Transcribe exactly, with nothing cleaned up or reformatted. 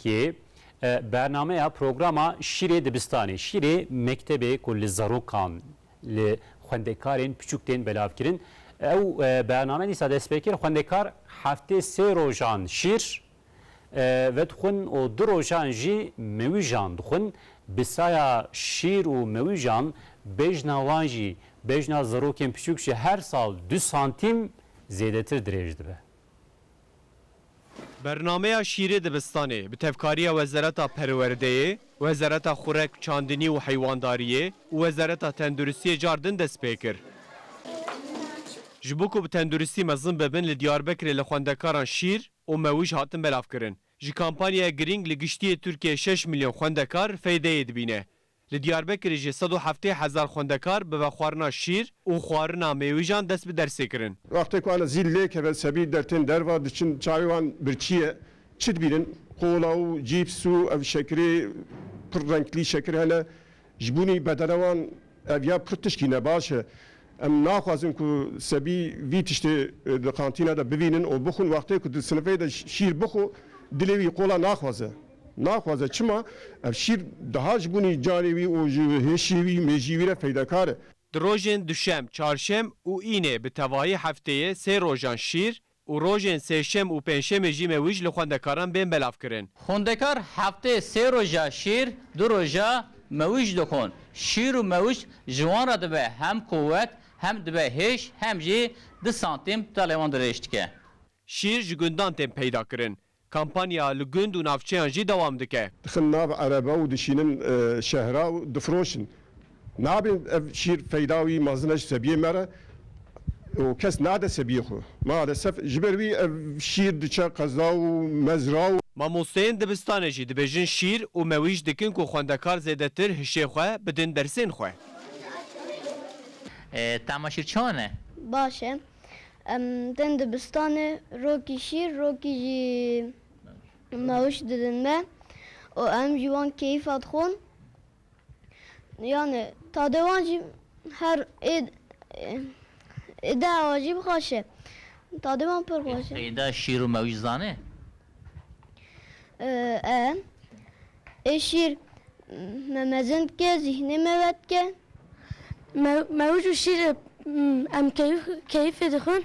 Kê, e, bernameya programa Şîrê Dibistanê, şîrê mektebê ku li zarokan, li xwendekarên piçûk tên belavkirin. Ew, e, bername dîsa dest pê kir. Xwendekar heftê sê rojan şîr, e, vedixwin û du rojan jî mewîjan dixwin. Bi saya şîr û mewîjan bejna wan jî, bejna zarokên piçûk jî her sal du santîm zêdetir dirêj dibe. Bernameya Şîrê Dibistanê bi tevkariya Wezareta Perwerdeyê, Wezareta Xurek, Çandinî û Heywandariyê û Wezareta Tenduristiyê car din dest pê kir. Ji bo ku bi tenduristî mezin bibin, li Diyarbekirê li xwendekaran şîr û mewij hatin belavkirin. Ji kampanyaya girîng li giştiyê Tirkiyeyê şeş milyon xwendekar feydeyê dibîne. Li Diyarbekirê jî sed û heftê hezar xwendekar bi vexwarina şîr û xwarina mêwijan dest bi dersê kirin. Wextê ku ana zîl lê keve, sebî dertên derva diçin, çavê wan birçî ye. Çi dibînin? Qola û cîps û ev şekirê pir renklî şekir hene. Ji bûnî bedene wan ev ya pir tişkî nebaş e. Em naxwazin ku sebî vî tiştê, e, di kantîna de bivînin û bixwin. Wextê ku di sinifê de ş-, şîr bixwe, dilê wî qola naxwaze. Naxwaze. Çima? Ev şîr daha ji bûnî canê wî û ji hêşê wî, mêjî wî re feydekar e. Di rojên duşem, çarşem û înê bi tevahî hefteyê sê rojan şîr û rojên sêşem û pêncşemê jî mewij li xwendekaran bên belavkirin. Xwendekar heftê sê roja şîr, du roja mewij dixwin. Şîr û mewij ji wan re dibe hem quwet, hem dibe hêş, hem jî du santîm telê wan dirêj dike. Şîr ji gundan tên peyda kirin. Kampanya li gund û navçeyan jî dewam dike. Dixin nav erebe û dişînin, e, şehra û difiroşin. Nabên ev şîr feyda wî mezin e ji sebiyê me re û kes nade sebiyê xwe. Maalesef ji ber wî ev şîr diçe qeza û mezra û Mamosteyên dibistanê jî dibêjin şîr û mewîj dikin ku xwendekar zêdetir hişê xwe bidin dersên xwe. E, tama şîr çawan e? Baş e. Em tên dibistanê, rokî şîr, rokî jî mewij didin me û em ji wan keyfa dixwin. Yani tadê wan jî her ê, ê, ê de awa jî bi xweş e. Tadê wan pir xweş e. Qeyda şîr û mewij zanê? E, e. Ê şîr me mezin dike, zihnê me vedike. Me-, mewij û şîr, m, em keyf-, keyfê dixwin.